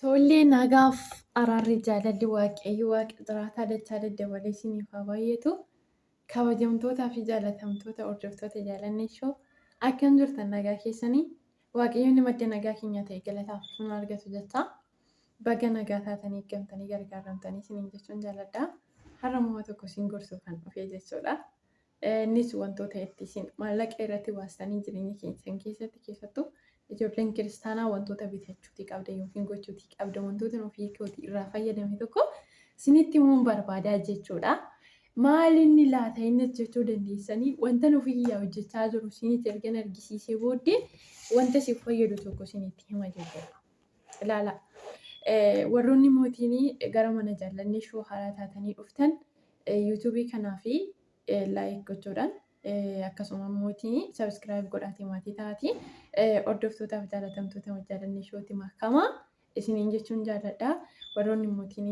Tollee nagaaf araarri jaalalli waaqayyo waaqa jiraataa dachaa daddabalee isiniif haa baay'atu. Kabajamtootaa fi jaalatamtoota hordoftoota jaalannee shoo akkam jirtan nagaa keessanii waaqayyoonni madda nagaa keenya ta'e galataaf sun argatu jecha baga nagaa taatanii eeggamtanii gargaaramtanii isiniin jechuun jaaladha. Har'a immoo tokko isin gorsuuf kan dhufe jechuudha. Innis wantoota itti isin maallaqa irratti baastanii jireenya keessan keessatti keessattuu ijoolleen kiristaanaa wantoota bitachuutii qabda yookiin gochuutii qabda wantoota ofii kootii irraa fayyadame tokko isinitti himuun barbaadaa jechuudha. Maal inni laata innis jechuu dandeessanii wanta ofii kiyyaa hojjechaa jiru isinitti ergan argisiisee booddee wanta isin fayyadu tokko isinitti hima jechuudha. Ilaala. Warroonni mootiin gara mana jaallannee shoo haaraa taatanii dhuftan yuutuubii kanaa fi like gochuudhaan akkasuma mootiin subscribe godhaatii maatii taatii hordoftootaaf jaalatamtoota jaalannee shootti makamaa isiniin jechuun jaalladha. Warroonni mootiin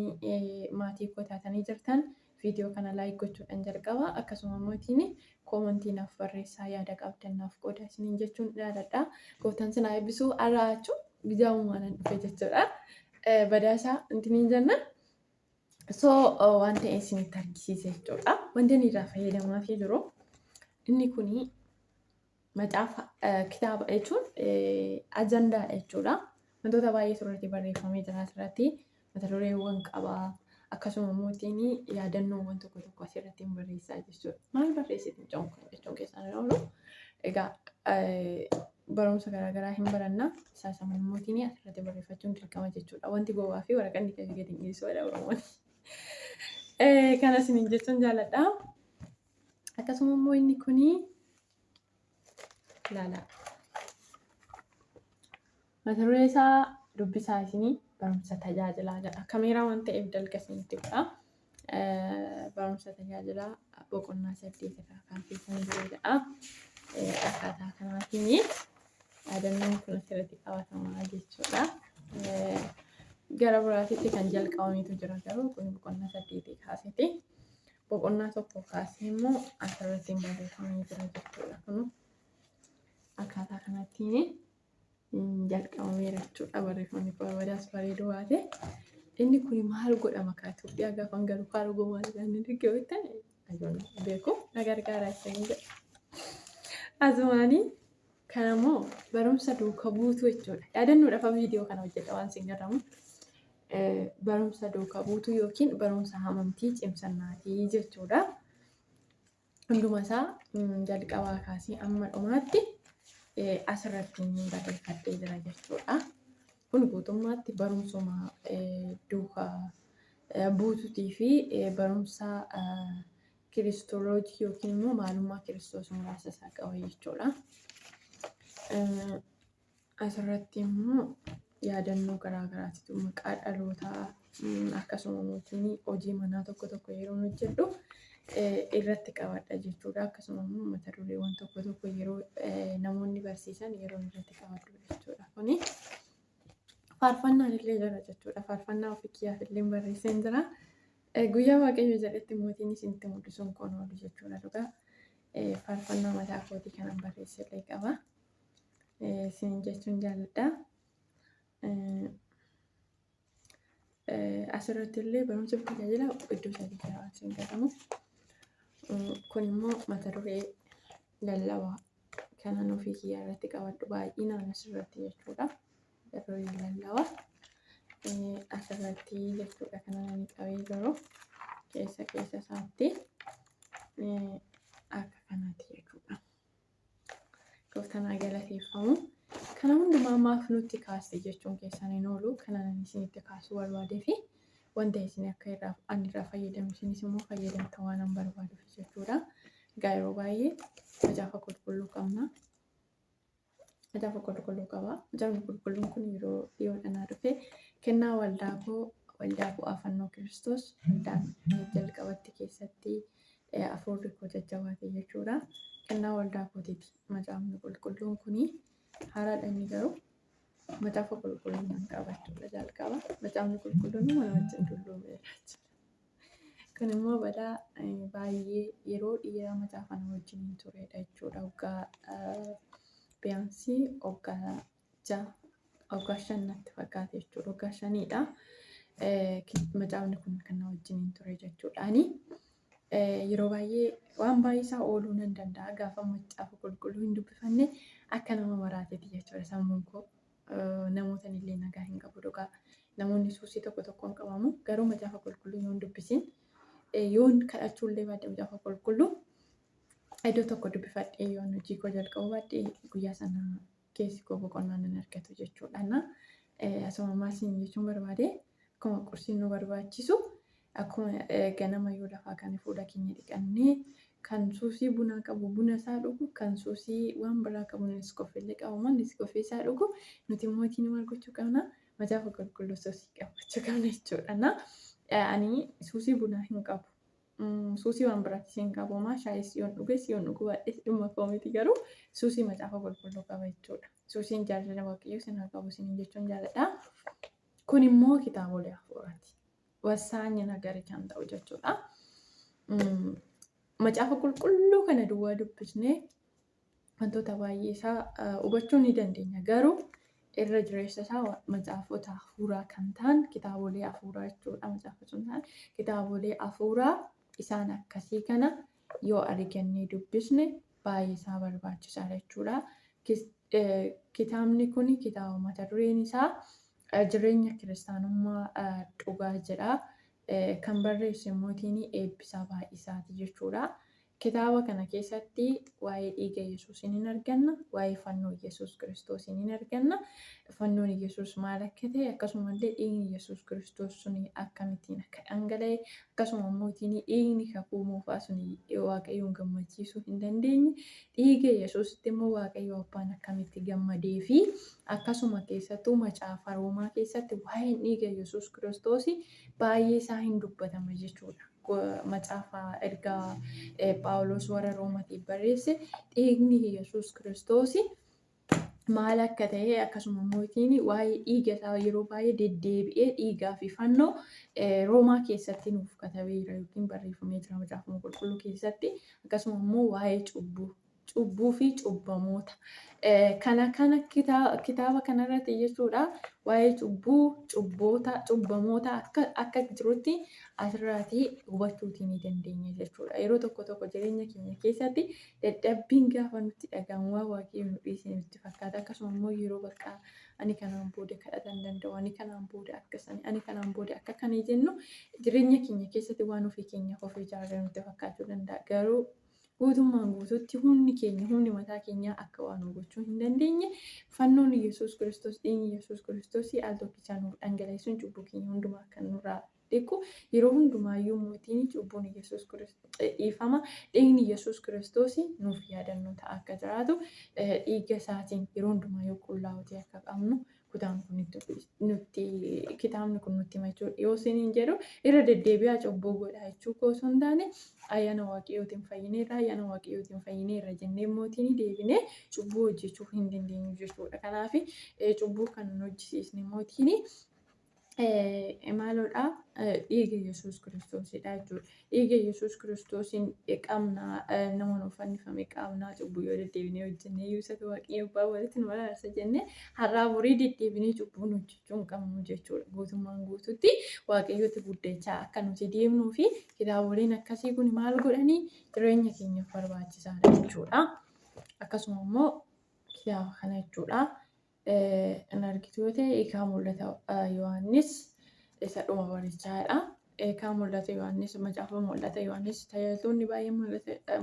maatii koo taatanii jirtan viidiyoo kana like gochuudhaan jalqaba. Akkasuma mootiin koomantii naaf barreessaa yaada qabdan naaf qooda isiniin jechuun jaalladha. Gooftaan sinaa eebbisuu har'a jechuun gijaamumaan dhufe jechuudha. Badaasaa intiniin jenna. So waan ta'e isinitti argisiise jechuudha. Wanti inni irraa fayyadamaafii jiru inni kuni macaafa kitaaba jechuun ajandaa jechuudha. Wantoota baay'ee irratti barreeffamee jira asirratti mata dureewwan qaba. Akkasuma mootiin yaadannoowwan tokko tokko asirratti hin barreessaa jechuudha. Maal barreessiti mucaan kun jechuun keessaan hin oolu. Egaa barumsa garaagaraa hin baranna. Isaa sama mootiin asirratti barreeffachuun dirqama jechuudha. Wanti gowwaa fi waraqaan gadi hin dhiisu jedha Oromoon. Kana isiniin jechuun jaalladha. Akkasuma immoo inni kuni ilaala. Mata duree isaa dubbisaa isinii barumsa tajaajilaa jedha. Kameeraa waan ta'eef dalga isinitti godha. Barumsa tajaajilaa boqonnaa 8 irraa kaasee kan jiru jedha. Akkaataa kanaatiin yaadannoon kun asirratti qabatamaa jechuudha. Gara biraatitti kan jalqabametu jira garuu kun boqonnaa 8 kaaseeti. Boqonnaa 1 kaasee immoo asirratti barreeffamee jira jechuudha. Kun akkaataa kanattiin jalqabameera jechuudha. Barreeffamni kun badaas bareeduu baate. Inni kun maal godhama kaa Itoophiyaa gaafan galu kaargoo maal jedhanii dhaggeeffatan ajoon beeku na gargaara jechuun jedha. Asumaanii kanammoo barumsa duuka buutuu jechuudha. Yaadannoodhaaf viidiyoo kana hojjedha waan isin gargaaru. Barumsa duuka buutuu yookiin barumsa amantii cimsannaatii jechuudha. Hunduma isaa jalqabaa kaasee amma dhumaatti asirratti barreeffadhee jira jechuudha. Kun guutummaatti barumsuma duuka buutuutii fi barumsa kiristooloojii yookiin immoo maalummaa kiristoos muraasa isaa qaba jechuudha. Asirratti immoo yaadannoo garaa garaatitu maqaa dhalootaa akkasuma mootiin hojii manaa tokko tokko yeroo hojjedhu irratti qabadha jechuudha. Akkasuma immoo mata dureewwan tokko tokko yeroo namoonni barsiisan yeroo irratti qabadhu jechuudha. Kuni faarfannaan illee jira jechuudha. Faarfannaa ofii kiyyaaf illee barreesseen jira. Guyyaa Waaqayyo jedhetti mootiin isinitti mul'isuun kun oolu jechuudha dhugaa. Faarfannaa mataa kootii kanan barreesse illee qaba. Isin jechuun jaalladha. Asirratti illee barumsa fi tajaajila iddoo sadii jira waan isin jedhamu. Kun immoo mata duree lallabaa kanan ofii kiyyaa irratti qabadhu baay'inaan asirratti jechuudha. Mata duree lallabaa asirratti jechuudha kanan ani qabee jiru keessa keessa isaatti akka kanaatti jechuudha. Gooftaan haa galateeffamu. Kana hundumaa maaf nutti kaaste jechuun keessan hin oolu. Kana ani isinitti kaasuu barbaadee fi wanta isin akka irraa ani irraa fayyadamu isinis immoo fayyadamta waan an barbaaduuf jechuudha. Egaa yeroo baay'ee macaafa qulqulluu qabna. Macaafa qulqulluu qaba. Macaafni qulqulluun kun yeroo dhiyoodha naa dhufe kennaa waldaa koo waldaa bu'aa fannoo Kiristoos waldaan jalqabatti keessatti hafuurri koo jajjabaate jechuudha. Kennaa waldaa kootiiti macaafni qulqulluun kuni haaraadha inni garuu macaafa qulqulluu nan qaba jechuudha jalqaba. Macaafni qulqulluun immoo nama wajjin dulloomeera jechuudha. Kun immoo badaa baay'ee yeroo dheeraa macaafa na wajjin turedha jechuudha. Waggaa biyaansii waggaa 6 Waggaa 5 natti fakkaate jechuudha. Waggaa 5dha. Macaafni kun kan na wajjiniin ture jechuudhaani. Yeroo baay'ee waan baay'ee isaa ooluu nan danda'a. Gaafa macaafa qulqulluu hin dubbifanne akka nama maraateeti jechuudha sammuun koo. Namoota illee nagaa hin qabu dhugaa. Namoonni suusii tokko tokkoon qabamu. Garuu macaafa qulqulluu yoo hin dubbisin, yoon kadhachuu illee baadhee, macaafa qulqulluu iddoo tokko dubbifadhee yoon hojii koo jalqabu baadhee, guyyaa sana keessi koo boqonnaa nan argatu jechuudha. Asuma maal isin jechuun barbaade, akkuma qursiin nu barbaachisu, akkuma ganama yoo lafaa kana fuula keenya dhiqannee, kan suusii bunaa qabu buna isaa dhugu, kan suusii waan biraa qabu, Nescafé illee qabu Nescafé isaa dhugu, nuti immoo maal gochuu qabna? Macaafa qulqulluu suusii qabachuu qabna jechuudha. Ani suusii bunaa hin qabu. Suusii waan biraattis hin qabu. Maa shaayis yoon dhuges yoon dhuguu baadhes dhimma koo miti, garuu suusii macaafa qulqulluu qaba jechuudha. Suusiin jaalala Waaqayyoo isin haa qabu isiniin jechuun jaaladha. Kun immoo kitaabolee hafuuraati. Wasaanya nagari kan ta'u jechuudha. Macaafa qulqulluu kana duwwaa dubbisnee wantoota baay'ee isaa hubachuu ni dandeenya. Garuu irra jireessa isaa macaafota hafuuraa kan ta'an, kitaabolee hafuuraa jechuudha. Macaafa sun ta'an kitaabolee hafuuraa isaan akkasii kana yoo argannee dubbisne baay'ee isaa barbaachisaadha jechuudha. Kitaabni kun kitaaba mata dureen isaa "Jireenya Kiristaanummaa Dhugaa" jedha. Kan barreesse mootiin Eebbisaa Baay'isaati jechuudha. Kitaaba kana keessatti waa'ee dhiiga Yesuus ni arganna. Waa'ee fannoo Yesuus Kiristoos ni arganna. Fannoon Yesuus maal akka ta'e, akkasumallee dhiigni Yesuus Kiristoos sun akkamittiin akka dhangala'e, akkasuma immoo dhiigni kakuu moofaa sun Waaqayyoon gammachiisuu hin dandeenye, dhiiga Yesuusitti immoo Waaqayyo Abbaan akkamitti gammadee fi akkasuma keessattuu macaafa Roomaa keessatti waa'een dhiiga Yesuus Kiristoos baay'ee isaa hin dubbatama jechuudha. Macaafa ergaa Phaawulos warra Roomaatiif barreesse, dhiigni Yesuus Kiristoos maal akka ta'e, akkasuma mootiin waa'ee dhiiga isaa yeroo baay'ee deddeebi'ee dhiigaa fi fannoo Roomaa keessatti nuuf katabeera yookiin barreeffamee jira macaafa qulqulluu keessatti. Akkasuma immoo waa'ee cubbuu fi cubbamoota kana kitaaba kanarratti jechuudha. Waa'ee cubbuu, cubboota, cubbamoota akka jirutti asirraatii hubachuutii ni dandeenya jechuudha. Yeroo tokko tokko jireenya keenya keessatti dadhabbiin gaafa nutti dhagahamu, waan Waaqayyo nu dhiise nutti fakkaata. Akkasuma immoo yeroo bakka ani kanaan booda kadhata hin danda'u, ani kanaan booda akkasani, ani kanaan booda akka kana jennu, jireenya keenya keessatti waan ofii keenyaaf of ijaarre nutti fakkaachuu danda'a. Garuu guutummaan guutuutti humni keenya, humni mataa keenyaa akka waan nu gochuu hin dandeenye, fannoon Yesuus Kiristoos, dhiigni Yesuus Kiristoos al tokkichaa nuuf dhangala'e sun cubbuu keenya hundumaa kan nurraa dhiqu, yeroo hundumaayyuu mootiin cubbuun Yesuus Kiristoos dhiifama, dhiigni Yesuus Kiristoos nuuf yaadannoo ta'a akka jiraatu, dhiiga isaatiin yeroo hundumaayyuu qullaa'uutii akka qabnu kutaan kun nutti, kitaabni kun nutti hima jechuudha. Yoo isiniin jedhu, irra deddeebi'aa cubbuu godhaa jechuu koo osoo hin taane, ayyaana Waaqayyootiin fayyineerra, ayyaana Waaqayyootiin fayyineerra jennee mootiin deebinee cubbuu hojjechuu hin dandeenyu jechuudha. Kanaaf cubbuu kan nu hojjisiisne mootiin maaloodha? Dhiiga Yesuus Kiristoosidha jechuudha. Dhiiga Yesuus Kiristoosiin qabna, nama nuuf fannifame qabna. Cubbuu yoo deddeebinee hojjennee iyyuu isatu Waaqayyo Abbaa walitti nu araarsa jennee har'aa borii deddeebinee cubbuu nu hojjechuu hin qabnu jechuudha. Guutummaan guututti Waaqayyotti guddachaa akka nuti deemnuu fi kitaaboleen akkasii kun maal godhanii jireenya keenyaaf barbaachisaadha jechuudha. Akkasuma immoo kitaaba kana jechuudha. In argitu yoo ta'e, hiikaa Mul'ata Yohaannis isa dhuma barichaadha. Hiikaa Mul'ata Yohaannis, macaafa Mul'ata Yohaannis, tajaajiltoonni baay'een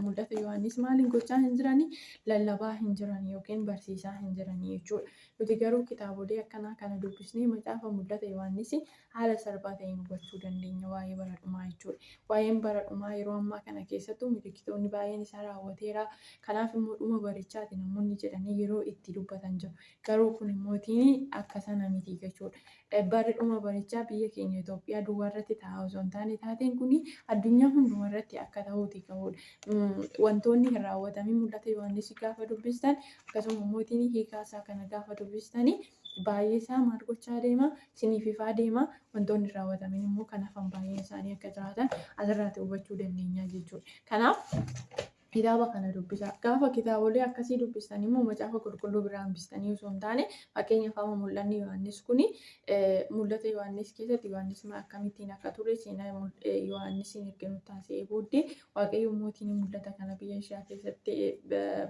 Mul'ata Yohaannis maaliin gochaa hin jiranii? Lallabaa hin jiranii yookiin barsiisaa hin jiranii jechuudha. Nuti garuu kitaabolee akkanaa kana dubbisnee macaafa Mul'ata Yohaannis haala salphaa ta'een hubachuu dandeenya waa'ee bara dhumaa jechuudha. Waa'een bara dhumaa yeroo ammaa kana keessattuu milikkitoonni baay'een isaa raawwateera. Kanaaf immoo dhuma barichaati namoonni jedhanii yeroo itti dubbatan jiru. Garuu kun immootiin akka sana miti jechuudha. Barri dhuma barichaa biyya keenya Itoophiyaa duwwaa irratti taa'aa osoo hin taane, taateen kun addunyaa hundumaa irratti akka ta'uuti qabudha. Wantoonni hin raawwatamin Mul'ata Yohaannis gaafa dubbistan, akkasuma mootiin hiikaa isaa kana gaafa dubbistanii, baay'ee isaa maal gochaa deema? Isiniif ifaa deema. Wantoonni hin raawwatamin immoo kan hafan baay'een isaanii akka jiraatan asirraatti hubachuu dandeenya jechuudha. Kanaaf Kitaaba kana dubbisaa. Gaafa kitaabolee akkasii dubbistan immoo Macaafa Qulqulluu biraa hambistanii osoo hin taane, fakkeenyaaf amma mul'anni Yohaannis kuni, mul'ata Yohaannis keessatti Yohaannis akkamittiin akka ture seenaa Yohaannisiin erga nutti haasa'ee booddee, Waaqayyo mootiin mul'ata kana biyya Ishiyaa keessatti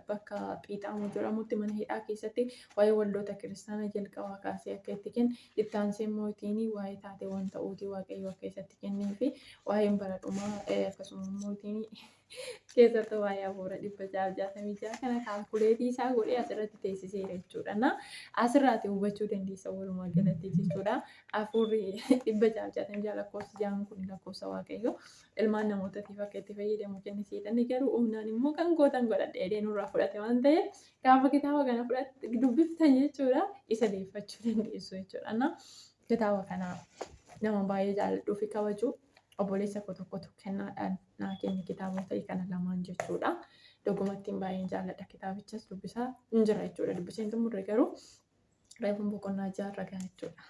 bakka Phiixamoo jedhamutti mana hidhaa keessatti waa'ee waldoota kiristaanaa jalqabaa kaasee akka itti kenne, itti aansee mootiin waa'ee taateewwan ta'uutii Waaqayyo akka isatti kennee fi waa'een bara dhumaa, akkasuma mootiin keessattuu waa'ee hafuura 666 kana calculate isaa godhee asirratti teessiseera jechuudha. Na asirraati hubachuu dandeessa walumaa galatti jechuudha. Hafuurri 666, lakkoofsi ja'an kun lakkoofsa Waaqayyo ilmaan namootaatiif akka itti fayyadamu kenne. Seexanni garuu humnaan immoo kan gootan godhadhe jedhee nurraa fudhate waan ta'eef, gaafa kitaaba kana fudhatte dubbiftan jechuudha, isa deeffachuu dandeessu jechuudha. Na kitaaba kana nama baay'ee jaalladhuu fi kabaju obboleessa koo tokkotu kennaadhaan naa kenne kitaabota kana lamaan jechuudha. Dhugumattiin baay'een jaalladha, kitaabichas dubbisaa hin jira jechuudha. Dubbiseen xumurre, garuu reefuun boqonnaa jaarra gaha jechuudha.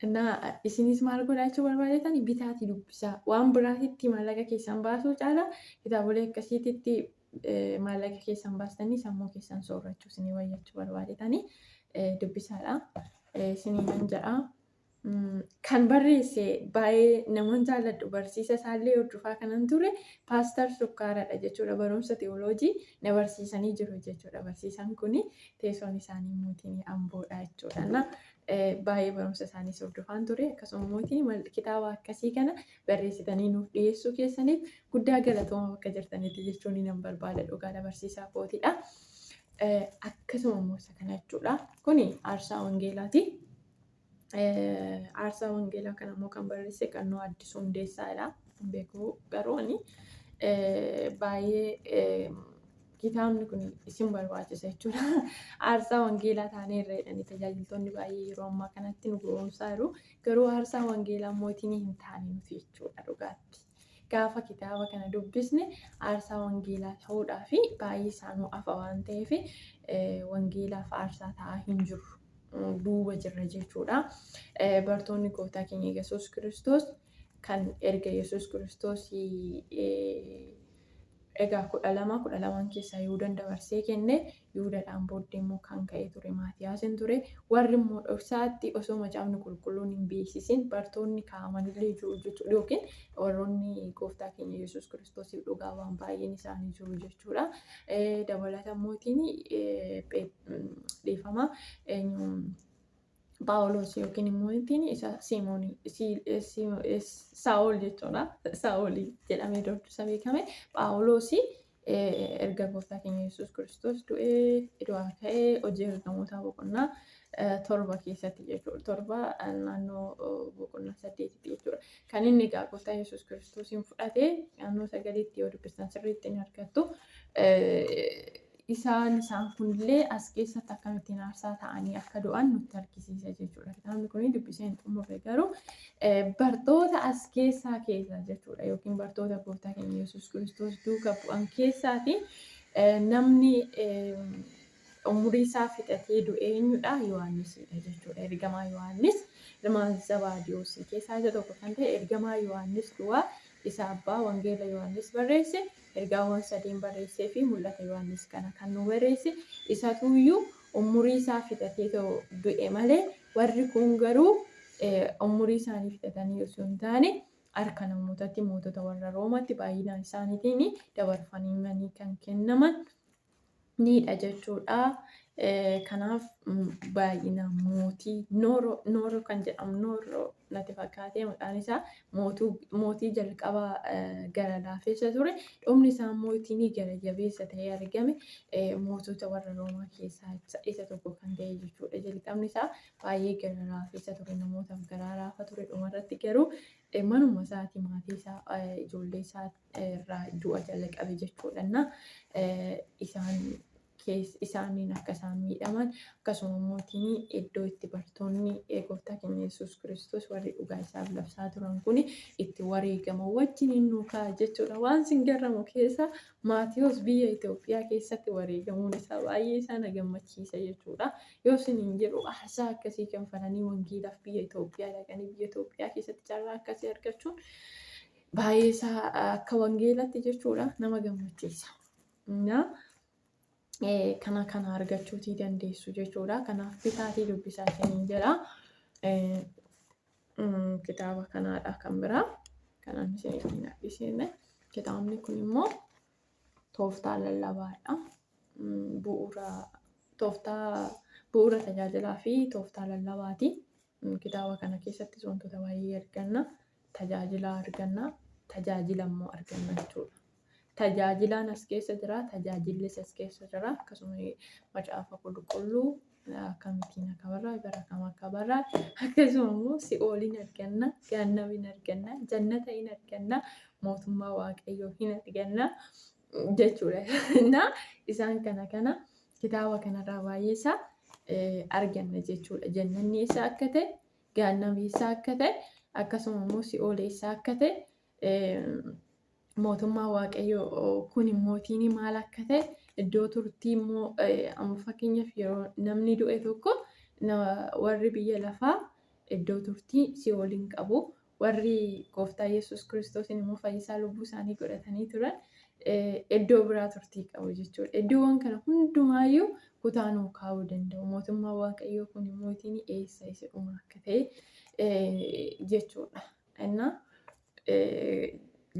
Innaa isinis maal godhaa jechuu barbaadetan, bitaatii dubbisaa. Waan biraatitti maallaqa keessan baasuu caala kitaabolee akkasiititti maallaqa keessan baastanii sammuu keessan soorrachuu isinii wayyachuu barbaadetanii dubbisaadha. Isinii nan jedha. Kan barreesse baay'ee naman jaalladhu, barsiisa isaallee hordofaa kanan ture, Paastar Sukkaaradha jechuudha. Barumsa teoloojii na barsiisanii jiru jechuudha. Barsiisaan kuni teessoon isaanii mootiin Amboodha jechuudha. Na baay'ee barumsa isaaniis hordofaan ture. Akkasuma mootiin kitaaba akkasii kana barreessitanii nuuf dhiyeessuu keessaniif guddaa galatooma bakka jirtanitti jechuun nan barbaada, dhugaadha, barsiisaa kootiidha. Akkasuma immoo isa kana jechuudha. Kuni Aarsaa Wangeelaati. Aarsaa Wangeelaa kana immoo kan barreesse Qannoo Addisuu Hundeessaadha. Hin beeku, garuu ani baay'ee kitaabni kun isin barbaachisa jechuudha. Aarsaa wangeelaa taanee irra jedhanii tajaajiltoonni baay'ee yeroo ammaa kanatti nu gowwoomsaa jiru. Garuu aarsaa wangeelaa mootiin hin taane nuti jechuudha dhugaatti. Gaafa kitaaba kana dubbisne aarsaa wangeelaa ta'uudhaa fi baay'ee isaanuu afa waan ta'eef, wangeelaaf aarsaa ta'aa hin jiru. Duuba jirra jechuudha. Bartoonni gooftaa keenya Yesuus Kiristoos kan erga Yesuus Kiristoos egaa 12, 12n keessaa Yihuudaan dabarsee kenne, Yihuudaadhaan booddee immoo kan ka'ee ture Maatiyaasin ture. Warri immoo dhoksaatti osoo Macaafni Qulqulluun hin beeksisin bartoonni kaa'amanillee jiru jechuudha. Yookiin warroonni gooftaa keenya Yesuus Kiristoosiif dhugaa waan baay'een isaanii jiru jechuudha. Dabalata mootiin, dhiifama, Paawuloos yookiin immoo ittiin isa Simoon, Saa'ol jechuudha. Saa'ol jedhamee dursa beekame. Paawuloos erga gooftaa keenya Yesuus Kiristoos du'ee du'aa ka'ee Hojii Ergamootaa boqonnaa 7 keessatti jechuudha. 7 naannoo boqonnaa 8tti jechuudha. Kan inni egaa gooftaa Yesuus Kiristoosiin fudhatee naannoo 9tti yoo dubbistan sirriitti ni argattu. Isaan kunillee as keessatti akkamittiin aarsaa ta'anii akka du'an nutti argisiisa jechuudha. Kitaabni kun dubbisee hin xumurre, garuu bartoota as keessaa keessa jechuudha, yookiin bartoota gooftaa keenya Yesuus Kiristoos duuka bu'an keessaati namni umurii isaa fixatee du'e eenyudha? Yohaannisidha jechuudha. Ergamaa Yohaannis, ilmaan Zabaadiyoos keessaa isa tokko kan ta'e ergamaa Yohaannis du'aa isa abbaa Wangeela Yohaannis barreesse, ergaawwan sadeen barreessee fi mul'ata Yohaannis kana kan nu barreesse isatuyyuu umurii isaa fixatee du'e malee, warri kun garuu umurii isaanii fixatanii osoo hin taane harka namootatti, mootota warra Roomaatti baay'inaan isaaniitiin dabarfamanii kan kennaman niidha jechuudha. Kanaaf baay'inaan mootii Nooroo kan jedhamu, Nooroo natti fakkaatee maqaan isaa, mootii jalqabaa gara laafessa ture. Dhumni isaa mootiin gara jabeessa ta'ee argame, mootota warra Roomaa keessaa isa tokko kan ta'e jechuudha. Jalqabni isaa baay'ee gara laafessa ture, namootaaf garaa laafa ture. Dhumarratti garuu manuma isaatii maatii isaa, ijoollee isaa irraa du'a jalqabe jechuudha. Isaan isaaniin akka isaan miidhaman, akkasuma mootiin iddoo itti bartoonni gooftaa keenya Yesuus Kiristoos warri dhugaa isaaf labsaa turan kun itti wareegaman wajjin nu ka'a jechuudha. Waan sin garramu keessa Maatiyoos biyya Itoophiyaa keessatti wareegamuun isaa baay'ee isaa na gammachiisa jechuudha. Yoo isiniin jedhu, aarsaa akkasii kanfalanii wangeelaaf biyya Itoophiyaa dhaqanii biyya Itoophiyaa keessatti carraa akkasii argachuun Baay'ee isaa akka wangeelatti jechuudha nama gammachiisa. Kana kana argachuutii dandeessu jechuudha. Kanaaf bitaatii dubbisaa isiniin jedha. Kitaaba kanaadha kan biraa. Kanaan isiniif hin argisiisne. Kitaabni kun immoo tooftaa lallabaadha. Bu'uura tooftaa bu'uura tajaajilaa fi tooftaa lallabaati. Kitaaba kana keessattis wantoota baay'ee arganna. Tajaajila arganna. Tajaajila immoo arganna jechuudha. Tajaajilaan as keessa jira, tajaajillis as keessa jira. Akkasuma macaafa qulqulluu akkamittiin akka barraa'e, bara kam akka barraa'e, akkasuma immoo si'ool hin arganna, gaannam hin arganna, jannata hin arganna, mootummaa waaqayyoo hin arganna jechuudha. Na isaan kana kana kitaaba kanarraa baay'ee isaa arganna jechuudha. Jannanni eessa akka ta'e, gaannam eessa akka ta'e, akkasuma immoo si'ool eessa akka ta'e, mootummaa waaqayyoo kun mootiin maal akka ta'e, iddoo turtii immoo amma fakkeenyaaf yeroo namni du'e tokko warri biyya lafaa iddoo turtii si'ool hin qabu. Warri gooftaa Yesuus Kiristoosiin immoo fayyisaa lubbuu isaanii godhatanii turan iddoo biraa turtii qabu jechuudha. Iddoowwan kana hundumaayyuu kutaa nuu kaa'uu danda'u. Mootummaa waaqayyoo kun mootiin eessa isa dhuma akka ta'e jechuudha. Innaa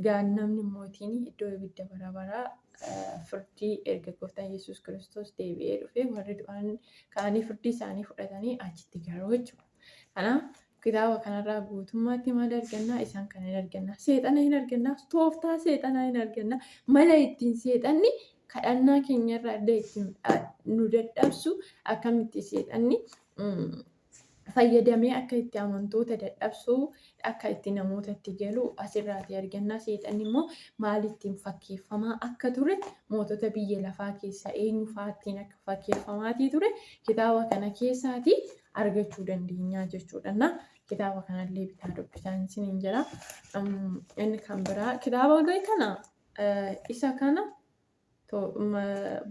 gaannamni mootiin iddoo ibidda bara baraa firdii erga gooftaan Yesuus Kiristoos deebi'ee dhufee warri du'an ka'anii firdii isaanii fudhatanii achitti galu jechuudha. Kanaaf kitaaba kanarraa guutummaatti maal argannaa? Isaan kana hin argannaa. Seexana hin argannaa. Tooftaa seexanaa hin argannaa. Mala ittiin seexanni kadhannaa keenyarraa illee ittiin nu dadhabsu, akkamitti seexanni fayyadamee akka itti amantoota dadhabsu, akka itti namootatti galu asirraati argannaa. Seexanni immoo maal ittiin fakkeeffamaa akka ture, mootota biyya lafaa keessaa eenyu fa'aa ittiin akka fakkeeffamaatii ture kitaaba kana keessaatii argachuu dandeenya jechuudha. Na kitaaba kanallee bitaa dubbisaa isiniin jedha. Inni kan biraa kitaaba kana isa kana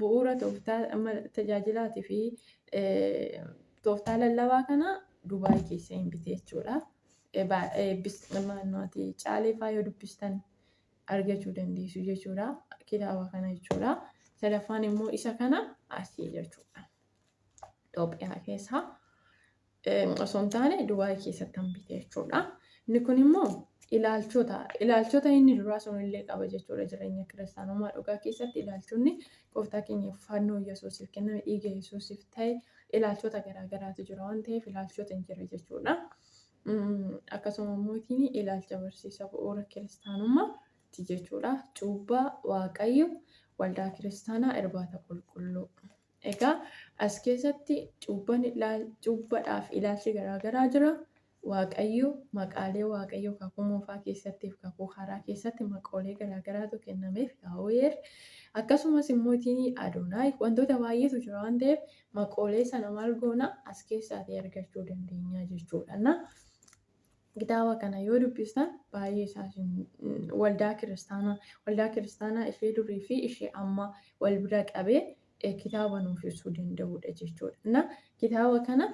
bu'uura tooftaa tajaajilaatii fi tooftaa lallabaa kana Dubaay keessa hin bite jechuudha. Caalee fa'aa yoo dubbistan argachuu dandeessu jechuudha. Kitaaba kana jechuudha. Sadaffaan immoo isa kana asii jechuudha. Itoophiyaa keessaa osoo hin taane Dubaay keessatti han bite jechuudha. Inni kun immoo ilaalchota inni duraa sunillee qaba jechuudha. Jireenya kiristaanummaa dhugaa keessatti ilaalchonni gooftaa keenya fannoo Yesuusiif kenname, dhiiga Yesuusiif ta'e, ilaalchota garaagaraatu jira waan ta'eef ilaalchota hin jira jechuudha. Akkasuma immoo ilaalcha barsiisa bu'uura kiristaanummaati jechuudha. Cuubbaa, Waaqayyo, waldaa kiristaanaa, irbaata qulqulluu. Egaa as keessatti cuubbaadhaaf ilaalchi garaagaraa jira. Waaqayyo, maqaalee Waaqayyo kakuu moofaa keessatti fi kakuu haaraa keessatti maqoolee garaagaraatu kennameef, Yaahweer akkasumas immoo Adonaay, wantoota baay'eetu jira waan ta'eef maqoolee sana maal goona as keessaatii argachuu dandeenya jechuudha. Na kitaaba kana yoo dubbistan baay'ee isaa waldaa kiristaanaa ishee durii fi ishee ammaa wal bira qabee kitaaba nuuf ibsuu danda'udha jechuudha. Na kitaaba kana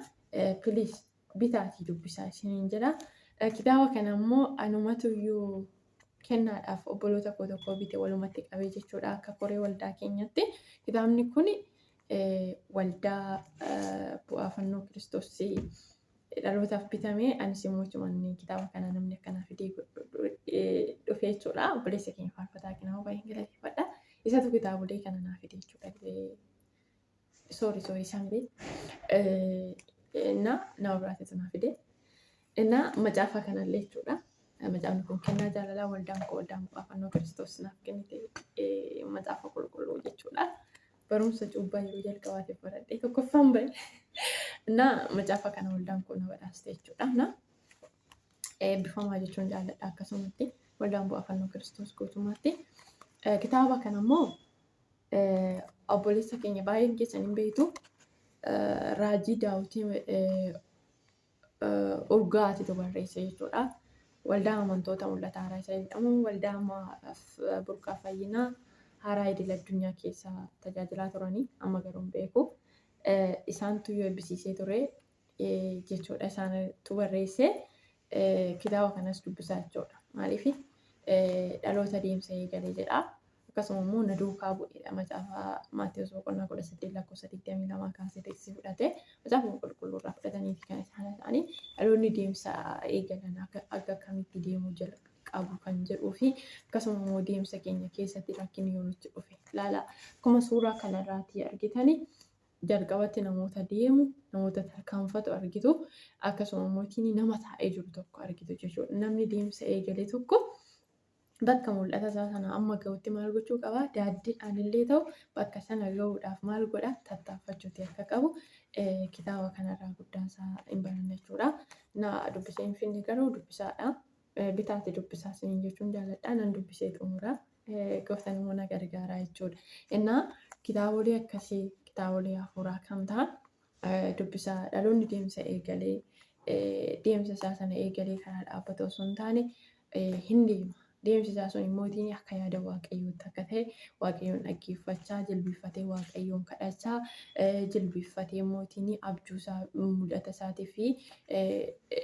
please bitaatii dubbisaa isiniin jedha. Kitaaba kana immoo anumatu iyyuu kennaadhaaf obboloota koo tokko bite walumatti qabee jechuudha akka koree waldaa keenyatti. Kitaabni kun waldaa bu'aa fannoo Kiristoos dhalootaaf bitamee, anis immoo achumaan kitaaba kana namni akkanaa fidee dhufe jechuudha. Obboleessa keenya faarfataa kennamu baay'een galateeffadha. Isatu kitaabolee kana naa fide jechuudha. Sorry, sorry, isaan fide. Na nama biraatitu naa fide. Innaa macaafa kanallee jechuudha. Macaafni kun kennaa jaalalaa waldaan koo, waldaan bu'aa fannoo Kiristoos naaf kennite, macaafa qulqulluu jechuudha. Barumsa cuubbaa yeroo jalqabaatiif baradhee tokkoffaan bahe. Innaa macaafa kana waldaan koo na badhaaste jechuudha. Na eebbifamaa jechuun jaalladha akkasumatti waldaan bu'aa fannoo Kiristoos guutummaatti. Kitaaba kana immoo obboleessa keenya baay'een keessan hin beektu, Raajii Daawwitii Urgaatitu barreesse jechuudha. Waldaa amantoota mul'ata haaraa isa jedhamu waldaa burqaa fayyinaa haaraa idil addunyaa keessa tajaajilaa turanii, amma garuu hin beeku. Isaantu yoo eebbisiisee ture jechuudha. Isaantu barreesse, kitaaba kanas dubbisaa jechuudha. Maaliif Dhaloota deemsa eegalee jedha. Akkasuma immoo na duukaa bu'eedha. Macaafa Maatewos boqonnaa 18 lakkoofsa 22 kaasee teessee fudhate. Macaafa qulqulluu irraa fudhataniiti kan isaan ta'anii dhaloonni deemsa eegalan akka akkamitti deemuu qabu kan jedhuu fi akkasuma immoo deemsa keenya keessatti rakkinni yoo nutti dhufe ilaala. Akkuma suuraa kanarraatti argitani jalqabatti namoota deemu, namoota tarkaanfatu argitu, akkasuma immoo nama taa'ee jiru tokko argitu jechuudha. Namni deemsa eegale tokko bakka mul'ata isaa sana amma ga'utti maal gochuu qaba? Daaddiidhaan illee ta'u bakka sana ga'uudhaaf maal godha? Tattaaffachuuti akka qabu kitaaba kanarraa guddaan isaa hin baranna jechuudha. Na dubbisee hin finne garuu dubbisaadha. Bitaati dubbisaa isiniin jechuun jaaladha. Nan dubbisee xumura. Gooftaan immoo na gargaara jechuudha. Innaa kitaabolee akkasii kitaabolee hafuuraa kan ta'an dubbisaa. Dhaloonni deemsa eegalee deemsa isaa sana eegalee karaa dhaabbata osoo hin taane hin deema. Deemsi isaa sun immoo akka yaada Waaqayyootti akka ta'e Waaqayyoon dhaggeeffachaa, jilbiiffatee Waaqayyoon kadhachaa, jilbiiffatee immoo abjuu isaa, mul'ata isaatii fi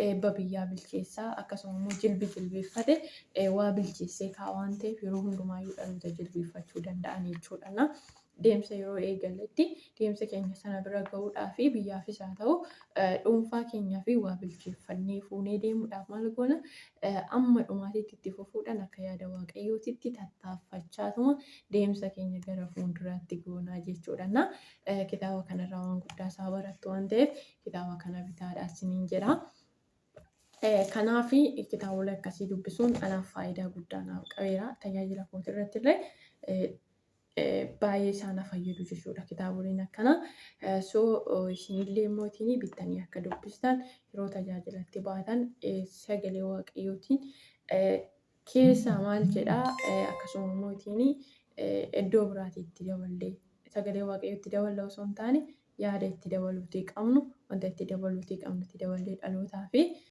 eebba biyyaa bilcheessaa, akkasuma immoo jilbi jilbiiffate waa bilcheessee ka'a waan ta'eef yeroo hundumaayyuu dhaloota jilbiiffachuu danda'an jechuudha. Deemsa yeroo eegalletti deemsa keenya sana bira ga'uudhaa fi biyyaafis haa ta'u dhuunfaa keenyaa fi waa bilcheeffannee fuunee deemuudhaaf maal goona? Amma dhumaatiitti itti fufuudhaan akka yaada Waaqayyootitti tattaaffachaatuma deemsa keenya gara fuulduraatti goonaa jechuudha. Kitaaba kanarraa waan guddaa isaa barattu waan ta'eef kitaaba kana bitaadhaa isiniin jedha. Kanaaf kitaabolee akkasii dubbisuun anaaf faayidaa guddaa naaf qabeera. Tajaajila kootii irratti illee baay'ee isaan fayyadu jechuudha kitaaboleen akkanaa. So isinillee immoo bittanii akka dubbistan, yeroo tajaajilatti baatan sagalee Waaqayyootiin keessaa maal jedhaa, akkasuma immoo iddoo biraatii itti daballee, sagalee Waaqayyootti daballa osoo hin taane yaada itti dabaluutii qabnu, wanta itti dabaluutii qabnu itti daballee dhalootaa fi